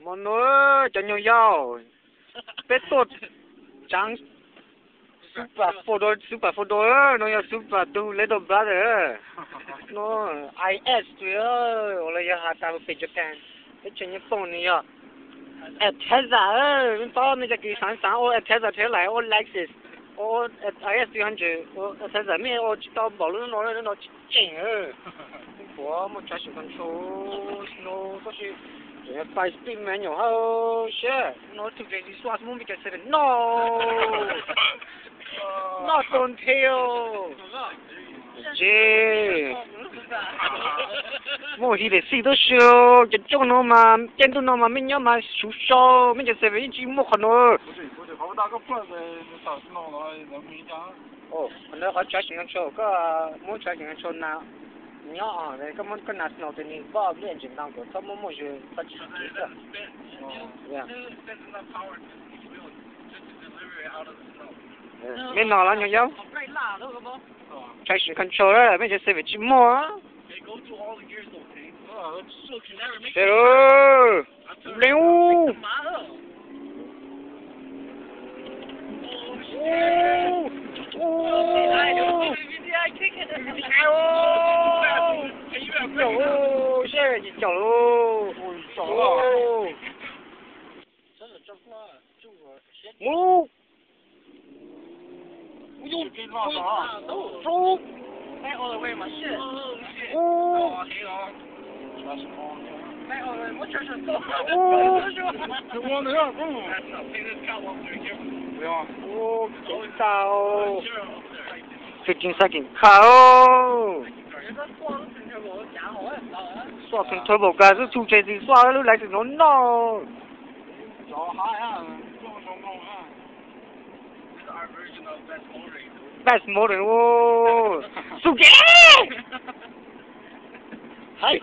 Mo no, cov nyuag yau, peb tuaj tsaav super photo, super photo, no yog super two little brother. No, I S tus, uas los yog has tas pem Japan, teb chaws Nyij Pooj nws yog Altezza. Mej paub mej cov kws xaav xaav ua Altezza thiab lais ua Lexus, ua I S three hundred, ua Altezza mej ua tsis tau npaum lub no, lub no tsis tseem. Puav muaj traction control, snow, tab sis five speed manual hab, shit, no too crazy, xuaj muab mej cov seven no, no don't tell. Tsis muaj heated seat tub si, cov rooj no mas caij ntuj no mas mej nyob mas suv sau, mej cov seven yeej tsis muaj qhov no. Qhov no qhov traction control, koj muab traction control na nyob, koj muab koj na snow tes nws poj li engine down, kuv txhob muab muaj zog txhob tsis kiv xwb. Mej no los nyuag yau, traction control mej cov seven tsis muaj. Leej ub. Caum, seb caum lauj. Mus. Tau, tsis tau keem kha. Xuaj thoob thoob npaum kag xwb, too crazy, xuaj lub license no no. Best motor, xu ke. Hais.